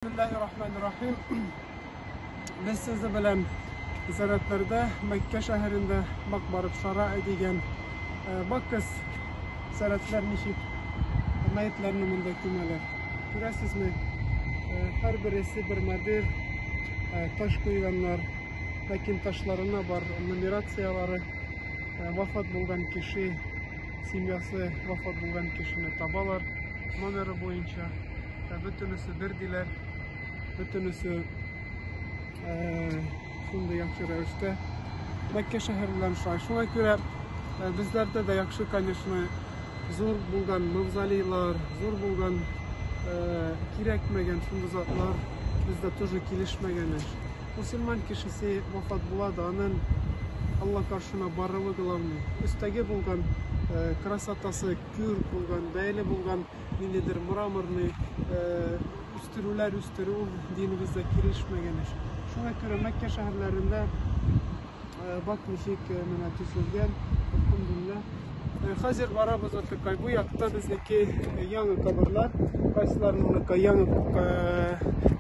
Бисмиллаһир-рахманир-рахим. Без сезне белән зиратларда Мәккә шәһәрендә бак барып шара дигән баккыз зиратлар ничек мәетләрне монда күмәләр. Күрәсезме? Һәрбересе бермә-бер таш куйганнар. Ләкин ташларына бар нумерацияләре. Вафат булган кеше семьясы вафат булган кешене табалар номеры буенча. Бөтенесе бер диләр. Бөтенесе шундый яхшы рәвештә. Мәккә шәһәре белән шулай. Шуңа күрә безләрдә дә яхшы, конечно, зур булган мавзолейлар, зур булган кирәкмәгән шундый затлар бездә тоже килешмәгән эш. Мусульман кешесе вафат була да, аның Алла каршына баруы главный. Өстәге булган красотасы күр булган, бәйле булган ниндидер мраморный үстерүләр үстерү ул динебездә килешмәгән эш. Шуңа күрә Мәккә шәһәрләрендә бак ничек менә төзелгән, әлхәмдүлилләһ. Хәзер барабыз отыкай. Бу якта безнеке яңа каберлар, кайсыларыныкы яңа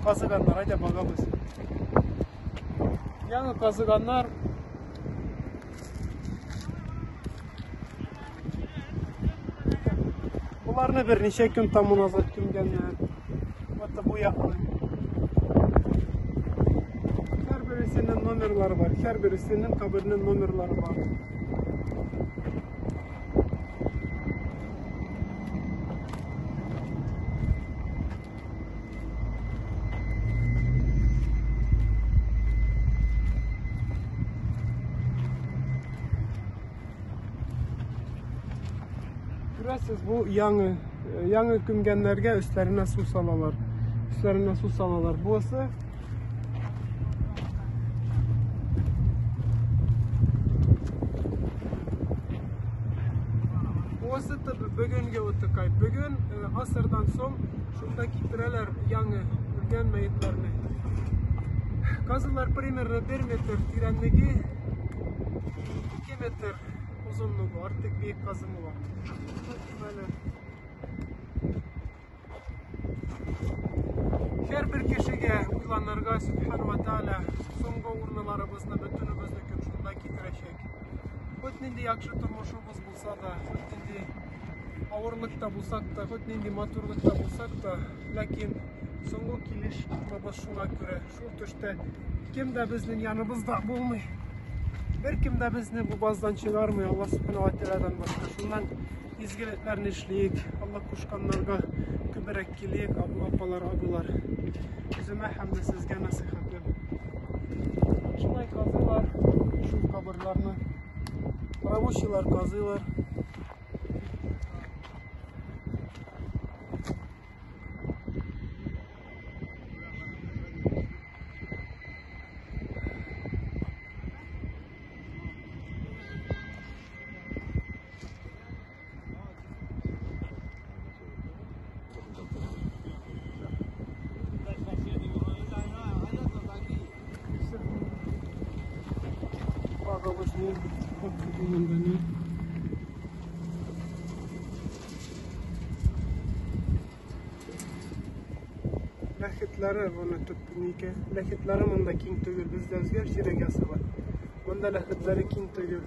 казыганнар, әйдә багабыз. Яңа казыганнар. Буларны берничә көн тому назад күмгәннәр. Вот бу якны. Һәр бересенең номерлары бар. Һәр бересенең кабернең номерлары бар. Күрәсез, бу яңы, яңы күмгәннәргә өсләренә су салалар. Өсләренә су салалар. Бусы Бусы бүгенге утыкай. Бүген асырдан соң шунда китерәләр яңы үлгән мәетләрне. Казылар примерно 1 метр тирәнлеге, 2 метр озынлыгы, артык биек казымы бар. Һәрбер кешегә уйланырга, Сүбхәнә вә Тәгалә соңгы урыннарыбызны бөтенебезнекен шунда китерәчәк. Хоть нинди яхшы тормышыбыз булса да, хоть нинди авырлыкта булсак та, хоть нинди матурлыкта булсак та, ләкин соңгы килеш урыныбыз шуңа күрә, шул төштә кем дә безнең яныбызда булмый. Бер кем дә безне бу баздан чыгармый, Алла Сүбхәнә вә Тәгаләдән башка. Шуннан изгелекләрне эшлик, Алла кушканнарга күбрәк килик, апалар, абыйлар. Үземә һәм дә сезгә насыйхәтем. Шулай казыйлар шул каберләрне. Рабочийлар казыйлар. Ләхетләре моны төпнеке. Ләхетләре монда киң түгел. Бездә үзгә чирек ясыйлар. Монда ләхетләре киң түгел.